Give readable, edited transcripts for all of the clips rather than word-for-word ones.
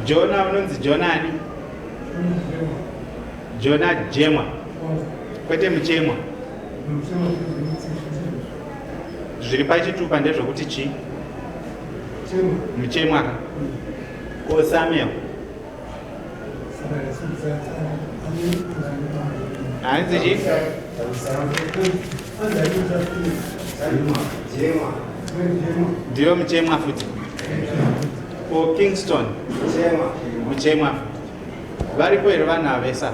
Jona unonzi Jona ani? Jona Jemwa. Kwete Muchemwa. Zviri pachitupa ndezvekuti chii? Muchemwa ka. Ko Samuel? Hanzi chii? Ndiyo Muchemwa futi. Ko Kingston? Muchemwa futi. Varipo here vanhu avesa?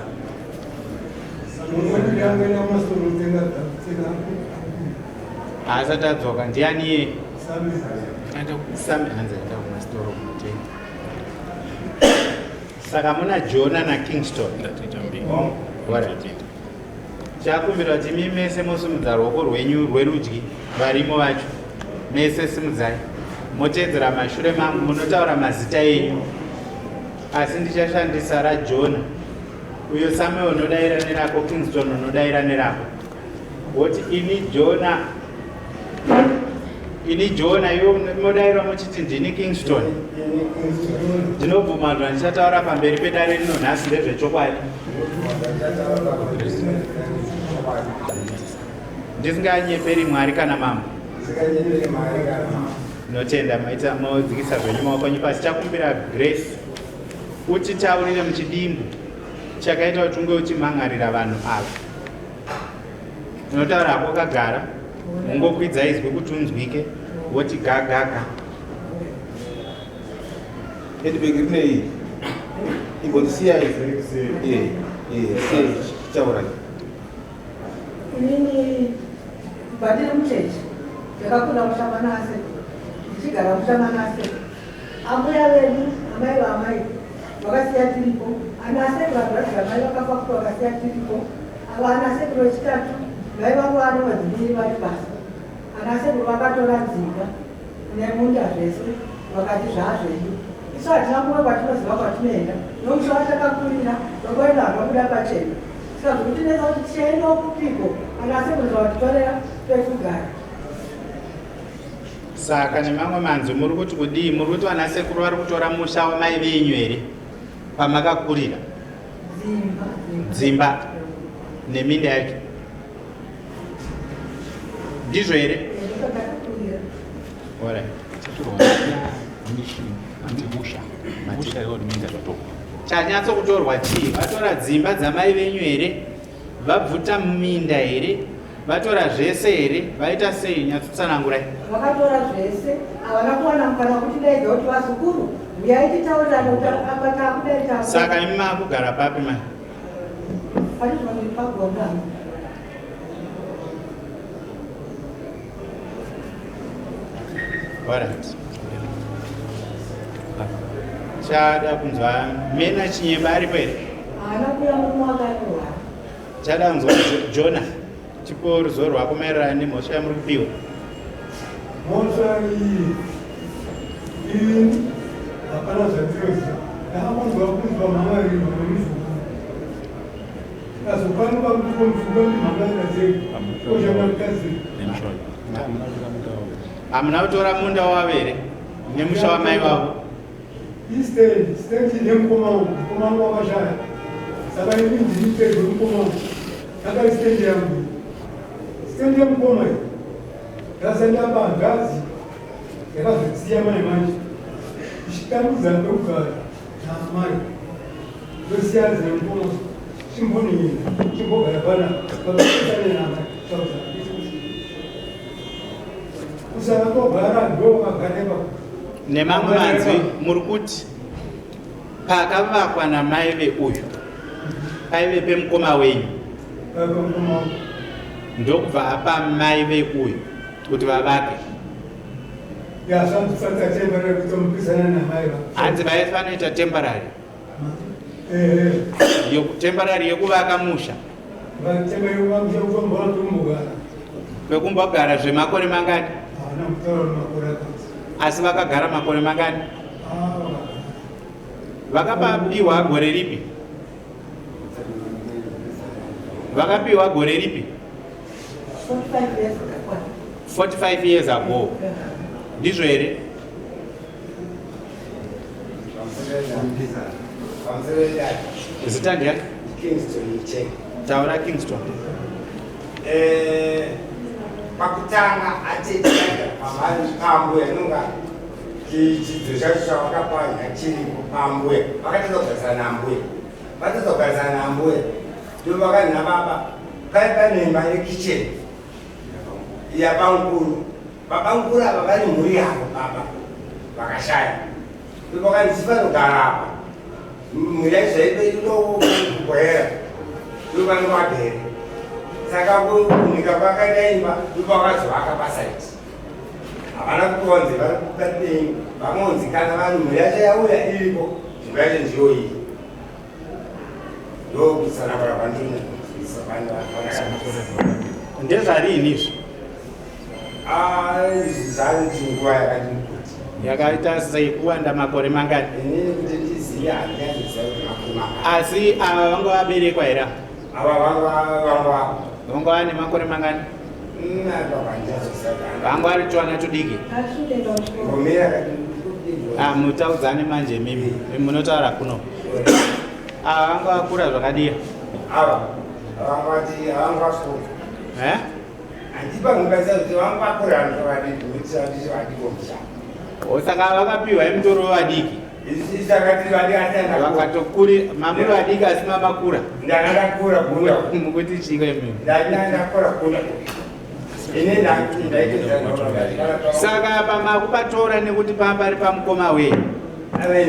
Haasati adzoka. Ndiani iye? Sami hanzi aenda kumasitoro kunotenga. Saka muna Jona naKingston. Alright. Chakumbira kuti imi mese mosimudza ruoko rwenyu rwerudyi varimo vacho. Mese simudzai. Moteedzera mashure mangu munotaura mazita enyu. Asi ndichashandisa raJona. Uyo Samuel unodaira nerako, Kingston unodaira nerako. Woti ini Jona ini Jona iwe modaira muchiti ndini Kingston. Ndinobvuma zvandichataura pamberi pedare rino nhasi ndezvechokwadi. Ndisinganyeperi Mwari kana mambo. Ndinotenda maita modzikisa zvenyu maoko enyu pasi. Chakumbira Grace utitaurire muchidimbu chakaita kuti unge uchimhan'arira vanhu ava. Unotaura hako wakagara, ungokwidza izwi kuti unzwike, woti gagaga. Handbag rinei? Imbondisiyai. Eh, eh, sei chitaurai. Inini kubva ndiri mucheche ndakakura muchamanase ndichigara muchamanase ambuya vedu amai vaamai vakasiya tiripo ana asekuru hanzvadzi amai vakafa kuti vakasiya tiripo ava ana asekuru vechitatu vaiva vana vadzimiri vari pasi ana asekuru vakatora dzimba nemunda zvese vakati zvaazvedu isu hatina kumwe kwatinoziva kwatinoenda nomusha watakakurira nokuenda hakabuda pachena Saka zvikutinetsa kuti tichaendawo kupiko kana asekuru zvavatitorera pekugara. Saka nemamwe manzwi muri kuti kudii? Muri kuti vana sekuru vari kutora musha wamai venyu here pamakakurira? Dzimba. Dzimba neminda yacho. Ndizvo here? Ndopatakakurira. Alright. Chanyatso kutorwa chii? Vatora dzimba dzamai venyu here? Vabvuta minda here? Vatora zvese here? Vaita sei? Nyatsotsanangurai. Vakatora zvese, havana kuwana mukana wekutidaidza kuti vazukuru huyai titaurirane kuti apa takudai takudai. Saka imi makugara papi mai? Parizvino ndiri pagonda. Alright. Chada kunzwa mena chinyemba aripo here? Haana kuya murume wakarwara. Chada kunzwa Jona. Tipo ruzivo rwako maererano nemhosva yamuri kupiwa. Mhosva iyi ini hapana zvandinoziva. Ndakangonzwa kunzwa mhangariro nemuzukuru. Azopano pakuti muzukuru ndimhangarira sei? Oshamwarikadzi. Hamuna kutora munda wavo here nemusha wamai vavo? Istendi, stendi yemukoma wangu, mukoma wangu wakashaya. Saka ini ndiri pedyo mukoma wangu. Saka istendi yangu. Stendi yemukoma iyi. Ndasenda pangazi yakazosiya mai manje. Ichitambudza pekugara naamai. Ndosiya zemukoma. Chimbonini, chimbogara panapa. Pakasiyana naamai. Kusara kogara ndo vakagara ipapo. Nemamwe manzwi muri kuti pakavakwa namai veuyu paive pemukoma wenyu ndokubva apa mai veuyu kuti vavake. Hanzi vaive vanoita temporary temporary yekuvaka musha Pekumbogara zvemakore mangani? Asi vakagara makore mangani? Vakapiwa gore ripi? Vakapiwa gore ripi? 45 years ago. Ndizvo here? Zita ndiyani? Kingston Ichenge. Taura Kingston. Eh, pakutanga atete pambuya nonga chidzidzo chacho chavakapanya chiripo pambuya vakatadza kugarisana nambuya vatadza kugarisana nambuya ndo vakanzi nababa pai pane imba yekicheni yabamukuru. Babamukuru ava vane mhuri yavo baba vakashaya ndo vakanzi vanogara apa mhuri yacho zvainokugohera ndo vanenge vagere. Saka kunyika kwakaita imba ndo vakazovaka pasaiti havana kutonze vari kubatei vangonzi kana vanhu mhuri yacho yauya iripo nzvimbo yacho ndiyo iyi ndokutsanangura kwandinoisa. Ndezvarini izvi? Zvanzi nguva yakati kuti. Yakaita sekuwanda makore mangani? Inini kuti ndizive handinyazoziva kuti makore mangani. Asi ava vanga vaberekwa here? Ava vanga Vanga vane makore mangani? Vanga vari twana tudiki? Ngomera. Ah, mutaudzane manje mimi munotaura kuno. Ava vanga vakura zvakadiya? Ava vangati vanga vakura. Eh? Handipa ngubaisa kuti vanga vakura vanhu vadiki vadikomusha. Saka vakapiwa mutoro vadiki. Isi takati vadiki asi Vakatokuri mamuri vadiki asi mamakura. Ndanga ndakura gunda. Mukuti chiko imimi? Ndanga ndakura gunda. Ini ndaitodza. Saka pamakupatora nekuti pambari pamukoma wenyu. Pane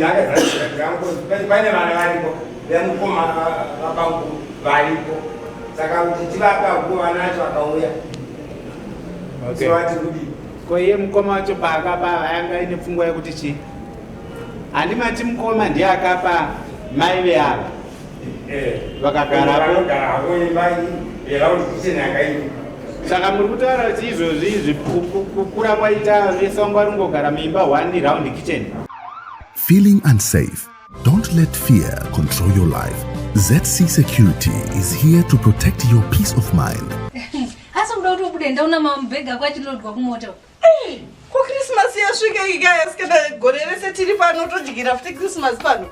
vana varipo vemukoma vabangu varipo saka kuti tivapa vana vacho vakauya Okay. sovati kudii. Ko iye mukoma wacho paakapa anga ine pfungwa yekuti chii? Handimati mukoma ndiye akapa mai veava vakagarapo. Vanogarapo imba yeraundi kitchen yanga iri. Saka muri kutaura kuti izvozvi izvi kukura kwaita vese vanga vari kungogara muimba one round kitchen. Feeling unsafe? Don't let fear control your life. ZC Security is here to protect your peace of mind. Asi kuda kuti ubude ndaona mamubhegi ako achilodwa kumota. Ko Christmas yasvika ikaya sikana gore rese tiri pano todyira futi Christmas pano.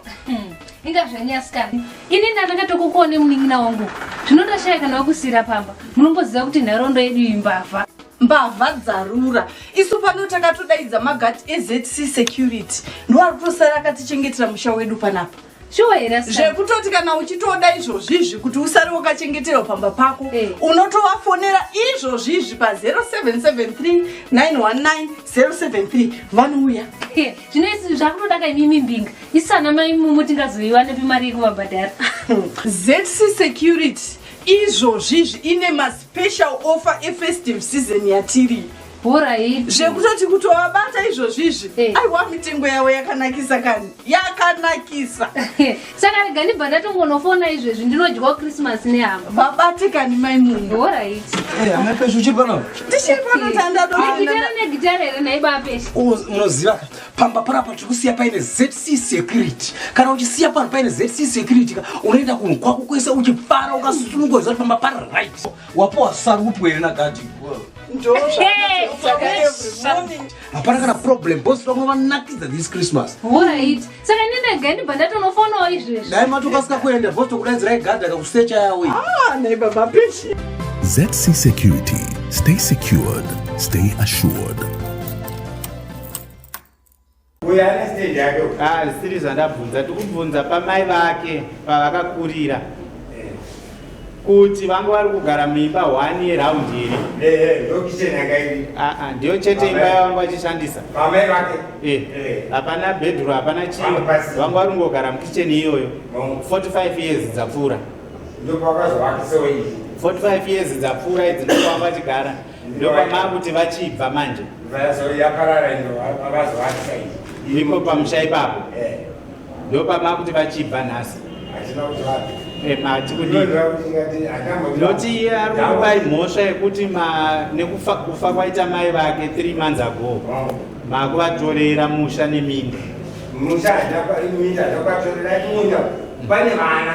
Inga zvenyu asikana. Ini ndandakatokukuone munin'ina wangu. Zvinondashaya kana wakusiyira pamba. Munomboziva kuti nharaunda yedu imbavha. Mbavha dzarura. Isu pano takatodaidza magati eZC Security. Ndiwo ari kutosara akatichengetera musha wedu panapa. Shuwa here asikana? Zvekutoti kana uchitoda izvozvizvi kuti usare wakachengeterwa pamba pako unotovafonera izvozvizvi pa 0773 919 073 vanouya. Zvino isi zvakutodaka imimi mbinga. Isu ana mai mumu tingazoiwa nepi mari yekuvabhadhara? ZC Security izvozvizvi ine maspecial offer efestive season yatiri. Horaiti. Zvekutoti kutovabata izvozvizvi aiwa mitengo yavo yakanakisa kani yakanakisa. Saka rega ndibva ndatongonofona izvezvi ndinodyawo Christmas nehama. Vabate kani mai mungu. Horaiti. Amai Peshu uchiri pano? Ndichiri pano tandado. Gitara negitara here nhai baPeshu? Unoziva ka pamba panapa tiri kusiya paine ZC Security. Kana uchisiya pano paine ZC Security ka unoenda kunhu kwako kwese uchifara ukasununguka uchiziva kuti pamba pari right. Wapiwa sarupu here nagadhi? Hapana kana problem boss vamwe vanakidza this Christmas. Horaiti. Saka ini ndega ndibva ndatonofonawo izvezvi. Dai matokasika kuenda boss tokudaidzirai gadhi akakusecha yawe. Ah, nhai baba Peshu. ZC Security. Stay secured. Stay assured. Uyo ane stage yake uyu. Ah, zvisiri zvandabvunza. Tikubvunza pamai vake pavakakurira. Kuti vanga vari kugara muimba one yeround here? Ndo kitchen yanga iri. Ah, ah, ndiyo chete imba yavanga vachishandisa. Pamai vake. Hapana bedroom, hapana chii. Vanga pasina. Vanga vari kungogara mukicheni iyoyo. 45 years dzapfuura. Ndo pavakazovakisawo iyi. 45 years dzapfuura idzi ndopavanga vachigara. Ndopamakuti vachibva manje. Yaparara ino vazovakisa iyi. Ipo pamusha ipapo. Ndopamakuti vachibva nhasi. Hatina kuti vapi. Mati kudii? Noti iye ari kukupai mhosva yekuti nekufa kufa kwaita mai vake 3 months ago makuvatorera musha neminda. Musha minda ndakwatorera munda pane vana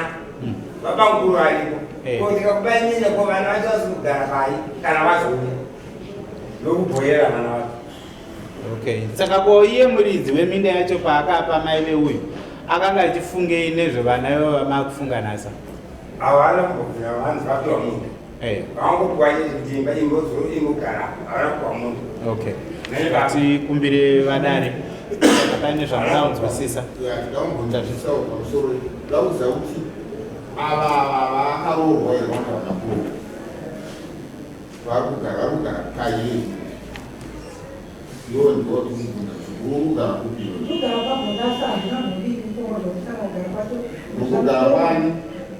babamukuru varipo. Ko ndikakupai minda ko vana vacho vazi kugara pai kana vazouya ndokubhoyera vana vacho. Okay. Saka ko iye muridzi weminda yacho paakapa mai veuyu Akanga achifungei nezvevana ivo vamakufunga nhasa? Havana kumbobvira vanzi vapiwa munda. Vangopiwa chete imba ingogara, havana kupiwa munda. Okay. Tikumbire vadare pane zvamunounzwisisa. Ndakumbonzwisisawo pamusoro ndakuziva kuti ava vakaroorwa here vanga vakaroorwa vari kugara vari kugara paye iwo ndiwo tikumubvunza kuti uri kugara kupi iwe Kugara paGondasa handina mhuri iripo zvokusakagara kwacho. Uri kugara pani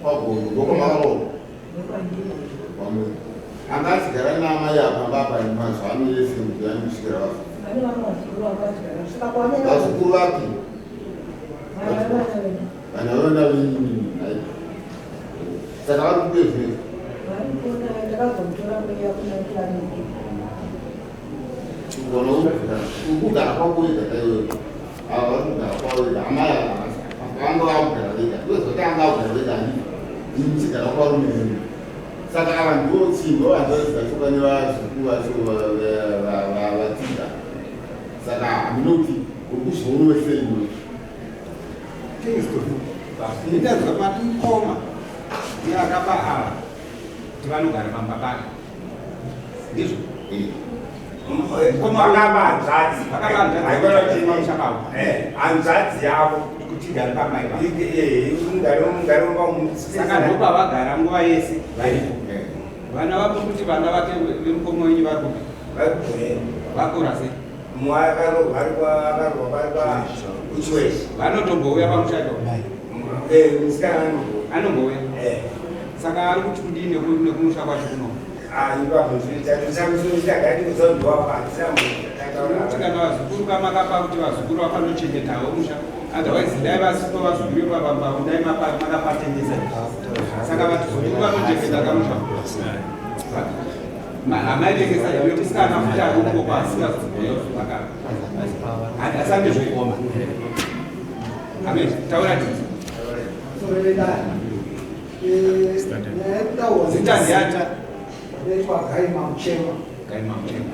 paGondo ndokwamakaroorwa Ndokwandiri. Anga achigara naamai apa pamba apa mazuva ano ese mudhani kusvikira vafa. Vane vamwe vazukuru vanga vachigara kusvika kwamene. Vazukuru vapi? Vana vana vedu. Vana vana venyu nhai. Saka vari kupi zvinezvi? Vari kuona ndakazomutora mweya kuna kiraniki. Ugona kugara kwako wega kaiwewe. Ava vari kugara kwavo vega. Amai ava vanga vakugara vega. Iwe anga akugara vega handiti? Ini ndichigara kwarume venyu. Saka ava ndivo chii ndo hanzvadzi dzacho pane vazukuru vacho vatiza. Saka hameno kuti uri kuzvionawo sei iwe. Kingston, ndinzwa mati mukoma ndiye akapa ava kuti vanogara pamba pake. Ndizvo? Vakapa hanzvadzi. Vakapa hanzvadzi. Haikona kuti Pamusha pavo. Hanzvadzi yavo. Kuti igare pamai pavo. Mugare mumba Saka ndopavagara nguva yese varipo. Vana vako kuti vana vake vemukoma wenyu vari kupi? Vari kuGohera. Vakura sei? Mumwe akaroorwa ari akaroorwa ari kwa kuChiweshe. Vanotombouya pamusha ipapo? Musikana anombouya. Anombouya? Saka ari kuti kudii nekumusha kwacho kuno? Kuti kana vazukuru kamakapa kuti vazukuru vafanochengetawo musha otherwise dai vasipo vazukuru ipapa dai makapatengesa. Saka vazukuru vanochengeta kamusha. Hamaitengesa iwe musikana futi ari ukoko asingazouya kuzovaka. Asandizvo. Amen. Taura titi. Zita ndiani? Ndinoitwa Gaima Muchema. Gaima Muchema.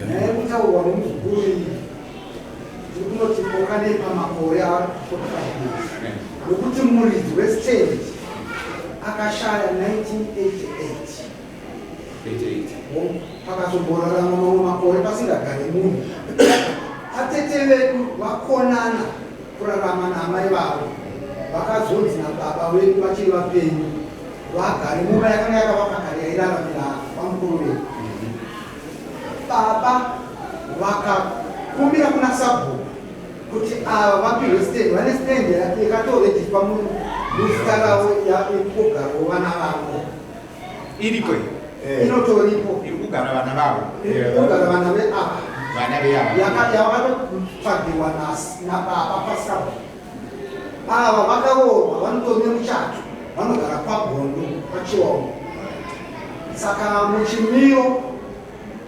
Nyaya yekutaurwa nemuzukuru iyi tiri kunoti pokanei pamakore a 45 years nokuti muridzi westendi akashaya 1988 pakazomborarama mamwe makore pasingagari munhu. Atete vedu vakonana kurarama naamai vavo vakazonzi nababa vedu vachiri vapenyu vagare mumba yakanga yakavakwa kare yairaramira vamukuru vedu. Baba vakakumbira kuna sabhuku kuti ava vapihwe stand, vane stand yakatorejiswa muzita ravo yekugarawo vana vavo. Iriko Inotoripo. Iri kugara vana vavo. Iri kugara vana veava. Vana veava. Yavakatotsvagirwa nababa pasabhuku. Ava vakaroorwa vanotori nemuchato vanogara kwaGondo kwaChiwawa. Saka muchimiro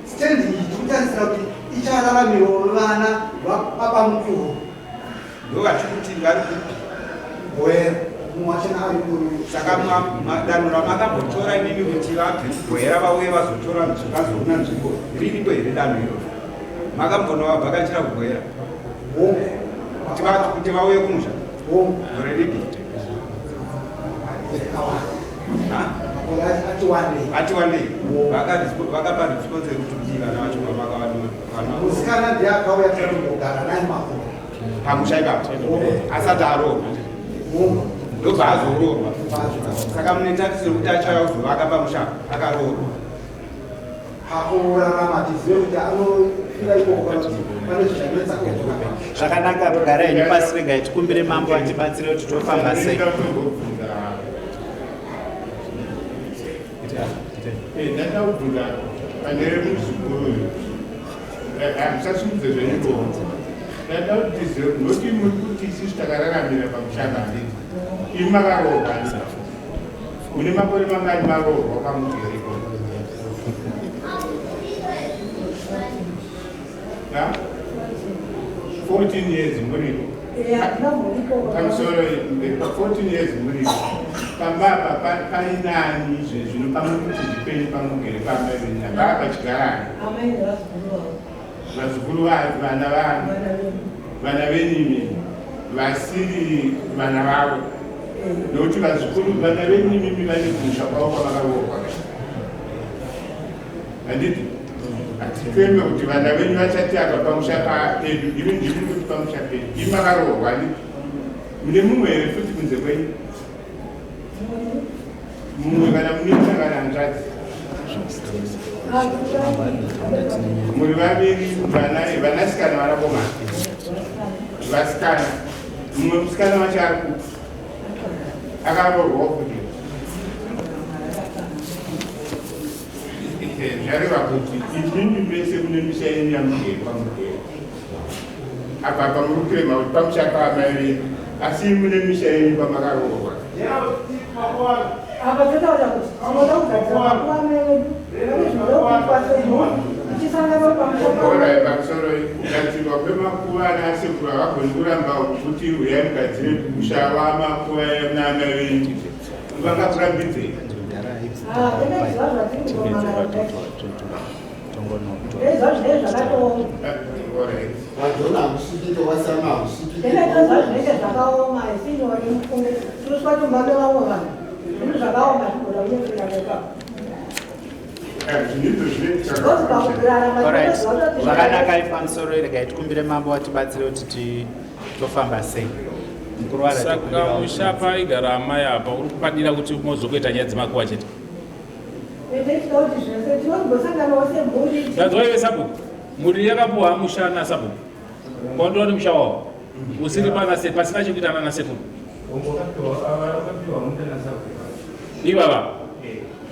stand iyi tikutarisira kuti ichararamirwa vana vababa mukuru. Ndo vachikuti vari kupi? Gohera. Mumwe wachona ari kuri. Saka danho ramakambotora imimi kuti vabve kuGohera vauye vazotora vazoona nzvimbo ririko here danho iroro? Makambonovabvakachira kuGohera? Kuti vauye kumusha? Gore ripi? Ati wandei. Ati wandei. Vakapa response yekuti kudii vana vacho pavakavana? Musikana ndiye akauya tatombogara naye makore. Pamusha ipapo asati aroorwa. Ndobva azoroorwa. Saka mune tarisiro yekuti achauya kuzovaka pamusha akaroorwa. Pakurarama tizive kuti anofira ikoko kana kuti pane zvichanetsa kudzoka. Zvakanaka, gara henyu pasi, regai tikumbire mambo atibatsire kuti tofamba sei. Ndada kubvunza pane muzukuru uyu, hamusasimudze zvenyu bonzo. Ndada kuti tizive nokuti muri kuti isusu takararamira pamushamba, handiti? Imi makaroorwa, handiti? Mune makore mangani maroorwa pamugereko? Ha? 14 years muripo? Pamusoro, 14 years muripo pamba apa painani izvezvino pamwe kuti zvipenyu pamugere pamba ivenyina paa pachigarani? Amai nevazukuru vavo. Vazukuru vana vana Vana vedu. Vana venyu imimi? Vasiri vana vavo, nokuti vazukuru vana venyu imimi vane kumusha kwavo kwavakaroorwa, handiti? Hatiteme kuti vana venyu vachati apa pamusha pedu, imi ndimi kuti pamusha pedu, imi makaroorwa, handiti? Mune mumwe here futi kunze kwenyu? Mumwe kana munin'ina kana hanzvadzi? Muri vaviri, vana vanasikana, vanakomana? Vasikana. Mumwe musikana wacho ari kupi? Akaroorwawo futi? Zvareva kuti imimi mese mune misha yenyu yamugere kwamugere. Apa pamuri kurema kuti pamusha paamai venyu, asi mune misha yenyu kwamakaroorwa. Apa totaura kuti tinoda kugadzira makuva amai vedu, pane zvinoda kuitwa semhuri tichisangana pamusha. Ora, pamusoro, kugadzirwa kwemakuva anasekuru, havagoni kuramba kuti uyai mugadzire musha wamakuva naamai venyu. Vangakurambidzei? Ah, tinoziva zvatiri kugomana kudai. Tinoziva zvinenge zvakatooma. Vadhona hamusvikike, wasama hamusvikike. Tinoziva zvinenge zvakaoma, isinyore mufunge tinoswa tumba nevamwe vanhu. Zvinhu zvakaoma zvigoda kunyepera ipapo. Because pakurarama Alright. tinoziva kuti Zvakanaka. Pamusoro, regai tikumbire mambo vatibatsire kuti tofamba sei. Mukuru wara. Saka musha paigara amai apa uri kupadira kuti mozokuita nyaya dzemakuva chete? Tinoda kuti zvese tinombosanganawo semhuri. Ndanzwa ive sabhuku, mhuri yakapuwa musha nasabhuku, kwandova nemusha wavo usiri pana pasina chekuita nana sekuru ivava.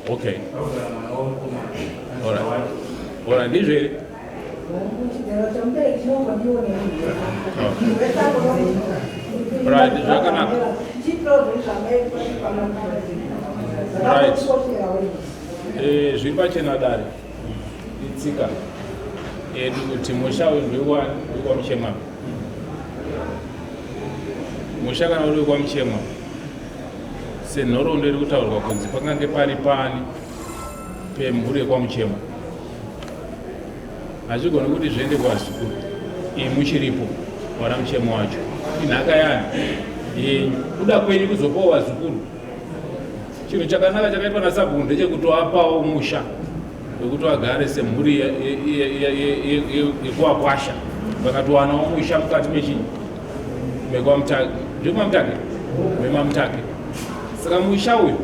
Okay, alright, ndizvo here? Chigaro chomubereki chinongodiwa nemunhu. Right, zvakanaka. Tichiitirawo zvinhu zvamai. Right. Zviri pachena dare, itsika yedu kuti musha uyu ndewekwamuchemwa. Musha kana uri wekwamuchemwa, senhoroondo iri kutaurwa kunzi pakange pari pani pemhuri yekwamuchemwa, hazvigoni kuti zviende kuvazukuru iyi muchiripo. Wana muchemo wacho inhaka yani yenyu, kuda kwenyu kuzopawo vazukuru. Chinhu chakanaka chakaitwa nasabhuku ndechekutoapawo musha wekuti vagare semhuri yekuvakwasha, vakatowanawo musha mukati mechinyi mekwamutake, ndemamutake, memamutake. Saka musha uyu,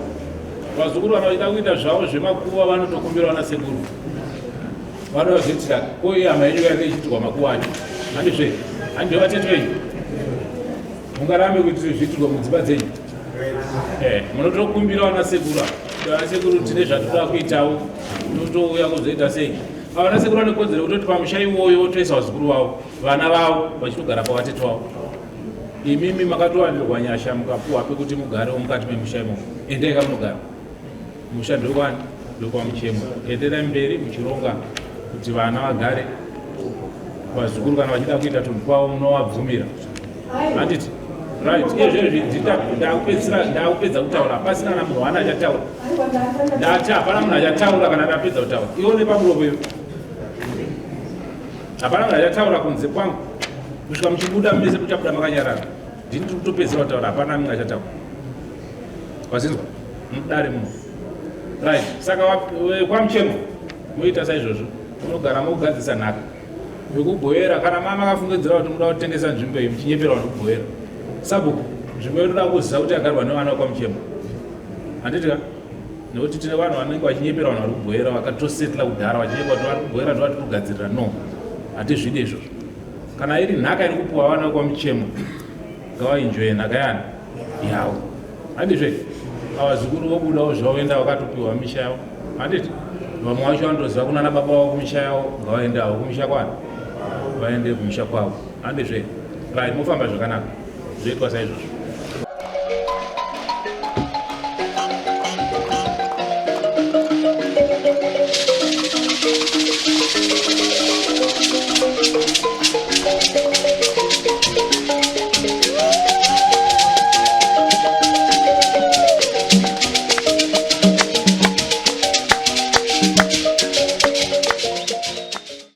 vazukuru vana vachida kuita zvavo zvemakuva, vanotokumbirawo nasekuru, vanovazoitira ko iye hama yenyu yake ichiitirwa makuva acho, handizve? Handizve vatete venyu? Mungarambe kuti zviitirwa mudzimba dzenyu? Munotokumbira vana sekuru ava, vana sekuru, tine zvatoda kuitawo, totouya kuzoita sei? Ava vana sekuru vane kodzero kutoti pamusha iwoyo votoisa vazukuru vavo, vana vavo vachitogara pavatete vavo. Imimi makatowanirwa nyasha, mukapuwa pekuti mugarewo mukati memusha imomo. Endai kamunogara. Musha ndokwani? Ndokwamuchemwa. Enderai mberi muchironga kuti vana vagare, vazukuru kana vachida kuita tunhu kwavo munovabvumira, handiti? Right, iyezvezvi ndakupedzisira, ndakupedza kutaura, pasina kana munhu wana achataura. Ndati hapana munhu achataura kana ndapedza kutaura. Ione pamuromo iyo, hapana munhu achataura kunze kwangu kusvika muchibuda mese. Muchabuda makanyarara. Ndini tiri kutopedzisira kutaura, hapana mumwe achataura. Wazinzwa mudare muno? Right, saka kwamuchemo moita saizvozvo, unogara mogadzisa nhaka vekugoyera. Kana mama akafungidzira kuti muda kutengesa nzvimbo iyi muchinyepera vanhu kugoyera, sabhuku, nzvimbo inoda kuziva kuti yagarwa nevana vekwamuchemo, handiti ka? Nekuti tine vanhu vanenge vachinyepera vanhu vari kugoyera, vakatosetla kudhara, vachinyepa kuti vari kugoyera ndo vatiri kugadzirira. No, hatizvidi izvozvo. Kana iri nhaka iri kupuwa vana vekwamuchemo, ngavainjoye nhaka yani yavo, handizve? Avazukuru vobudawo zvavo, enda vakatopiwa misha yavo, handiti? Vamwe vacho vanotoziva kunana baba vavo kumisha yavo, ngavaende havo kumisha kwani, vaende kumisha kwavo, handizve? Right, mofamba zvakanaka, zvoitwa saizvozvo.